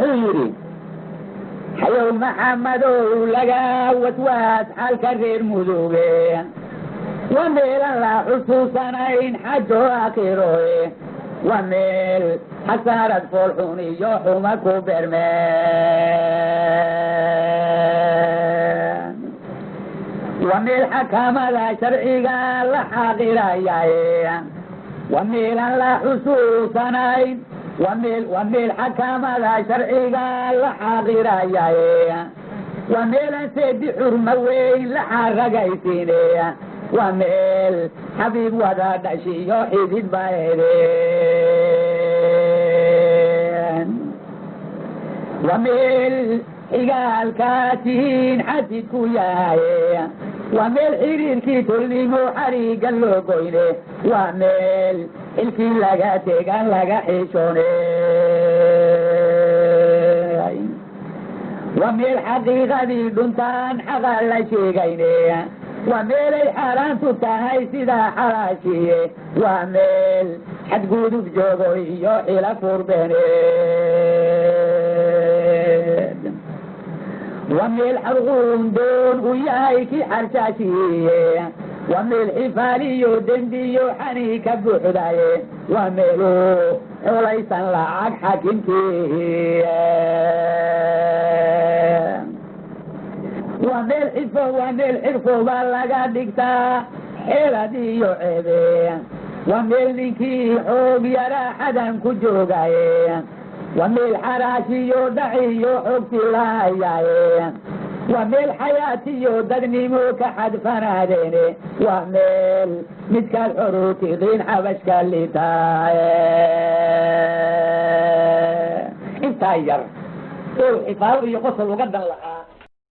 Wuxuu yidhi Xayow Maxamedow, laga waswaas xalka reer Muduge, waa meelan la xusuusanayn xajo aakiroe, waa meel xasaarad foolxun iyo xuma ku bermeen, waa meel xakamada sharciga la xaqirayaye, waa meelan la xusuusanayn, waa meel xakamada sharciga la xaqirayaye, waa meelan seedi xurma weyn la xaragaysiine, waa meel xabiib wada dhashiyo xidid baedeen, waa meel xigaalkaa tihiin xasid ku yahaye, waa meel xiriirkii tolnimo xariiga loo goyne, waa meel xilkii laga tegan laga xishoone, waa meel xaqiiqadii dhuntaan xaqa la sheegayne, waa meelay xaaraantu tahay sidaa xalaashiye, waa meel xadgudub joogo iyo xila furbeeneed, waa meel xarquundoon u yahay kii xarshaashiye, waa meel xifaaliyo dembiyo xani ka buuxdaye, waa meeluu xulaysan lacag xakimkii, waa meel xifo, waa meel xirfo baa laga dhigtaa xeelad iyo ceebe, waa meel ninkii xoog yaraa xadan ku joogaye, waa meel xaraashiyo dhaciyo xoogsi lahayaye, waa meel xayaatiyo dadnimo ka xadfanaadeene, waa meel midkaad xorutiqiin xabashka litaaye. Intaa yar oo xifaalo iyo qosol uga dan lahaa.